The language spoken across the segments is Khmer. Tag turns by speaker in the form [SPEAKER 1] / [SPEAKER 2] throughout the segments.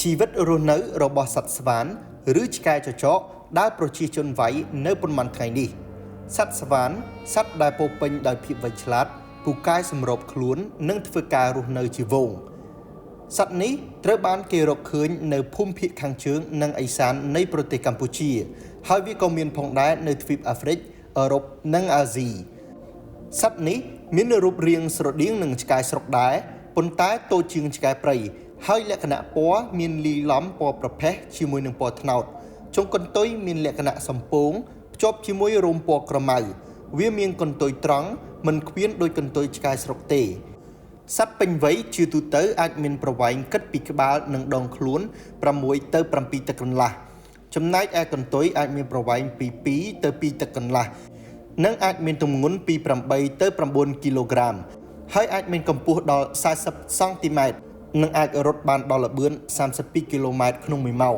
[SPEAKER 1] ជីវិតរស់នៅរបស់សត្វស្វាន ឬឆ្កែចចកដែលប្រជាជនវាយនៅប៉ុន្មានថ្ងៃនេះសត្វស្វានសត្វដែលពោរពេញដោយភាពវៃឆ្លាតពូកែសម្របខ្លួននិងធ្វើការរស់នៅជាហ្វូងសត្វនេះត្រូវបានគេរកឃើញនៅភូមិភាគខាងជើងនិងឦសាននៃប្រទេសកម្ពុជា ហើយវាក៏មានផងដែរនៅទ្វីបអាហ្វ្រិកអឺរ៉ុបនិងអាស៊ីសត្វនេះមានរូបរាងស្រដៀងនឹងឆ្កែស្រុកដែរប៉ុន្តែតូចជាងឆ្កែព្រៃហើយលក្ខណៈពណ៌មានលាយឡំពណ៌ប្រផេះជាមួយនឹងពណ៌ត្នោតចុងកន្ទុយមានលក្ខណៈសំពងភ្ជាប់ជាមួយរោមពណ៌ក្រមៅវាមានកន្ទុយត្រង់មិនខ្វៀនដូចកន្ទុយឆ្កែស្រុកទេសត្វពេញវ័យជាទូទៅអាចមានប្រវែងគិតពីក្បាលនិងដងខ្លួន6ទៅ7ទឹកកន្លះចំណែកឯកន្ទុយអាចមានប្រវែងពី2ទៅ2ទឹកកន្លះនិងអាចមានទម្ងន់ពី8ទៅ9គីឡូក្រាមហើយអាចមានកម្ពស់ដល់40សង់ទីម៉ែត្រនិងអាចរត់បានដល់ល្បឿន32គីឡូម៉ែត្រក្នុង1ម៉ោង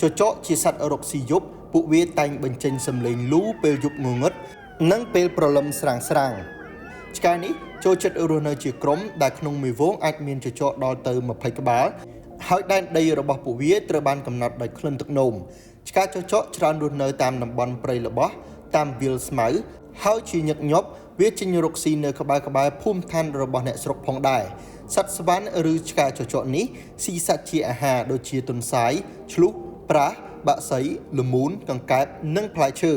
[SPEAKER 1] ចចកជាសត្វរកស៊ីយប់ពួកវាតែងបញ្ចេញសំឡេងលូពេលយប់ងងឹតនិងពេលព្រលឹមស្រាងស្រាងឆ្កែនេះចូលចិត្តរស់នៅជាក្រុមដែលក្នុងមួយហ្វូងអាចមានចចកដល់ទៅ20ក្បាលហើយដែនដីរបស់ពួកវាត្រូវបានកំណត់ដោយក្លិនទឹកនោមឆ្កែចចកច្រើនរស់នៅតាមតំបន់ព្រៃល្បោះតាមវាលស្មៅហើយជាញឹកញាប់វាចេញរកស៊ីនៅក្បែរៗភូមិឋានរបស់អ្នកស្រុកផងដែរសត្វស្វានឬឆ្កែចចកនេះស៊ីសត្វជាអាហារដូចជាទន្សាយឆ្លុះប្រាសបក្សីល្មូនកង្កែបនិងផ្លែឈើ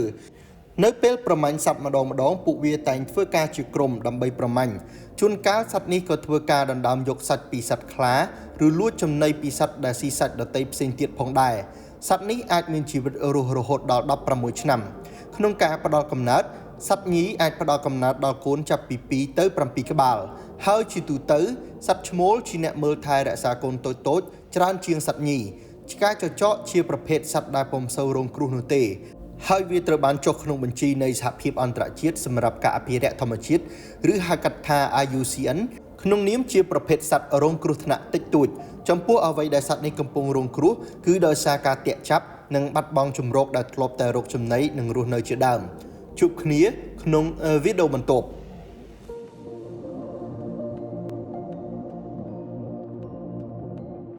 [SPEAKER 1] នៅពេលប្រមាញ់សត្វម្ដងម្ដងពួកវាតែងធ្វើការជាក្រុមដើម្បីប្រមាញ់ជួនកាលសត្វនេះក៏ធ្វើការដណ្ដើមយកសាច់ពីសត្វខ្លាឬលួចចំណីពីសត្វដែលស៊ីសាច់ដទៃផ្សេងទៀតផងដែរសត្វនេះអាចមានជីវិតរស់រហូតដល់16ឆ្នាំក្នុងការផ្ដល់កំណើតសត្វញីអាចផ្ដល់កំណើតដល់កូនចាប់ពី2ទៅ7ក្បាលហើយជាទូទៅសត្វឈ្មោលជាអ្នកមើលថែរក្សាកូនតូចៗច្រើនជាងសត្វញីឆ្កែចចកជាប្រភេទសត្វដែលពុំសូវរងគ្រោះនោះទេហើយវាត្រូវបានចុះក្នុងបញ្ជីនៃសហភាពអន្តរជាតិសម្រាប់ការអភិរក្សធម្មជាតិឬហៅកាត់ថា IUCN ក្នុងនាមជាប្រភេទសត្វរងគ្រោះថ្នាក់តិចតួចចំពោះអ្វីដែលសត្វនេះកំពុងរងគ្រោះគឺដោយសារការទាក់ចាប់និងបាត់បង់ជម្រកដែលធ្លាប់តែរកចំណីនិងរស់នៅជាដើមជួបគ្នាក្នុងវីដេអូបន្ទាប់។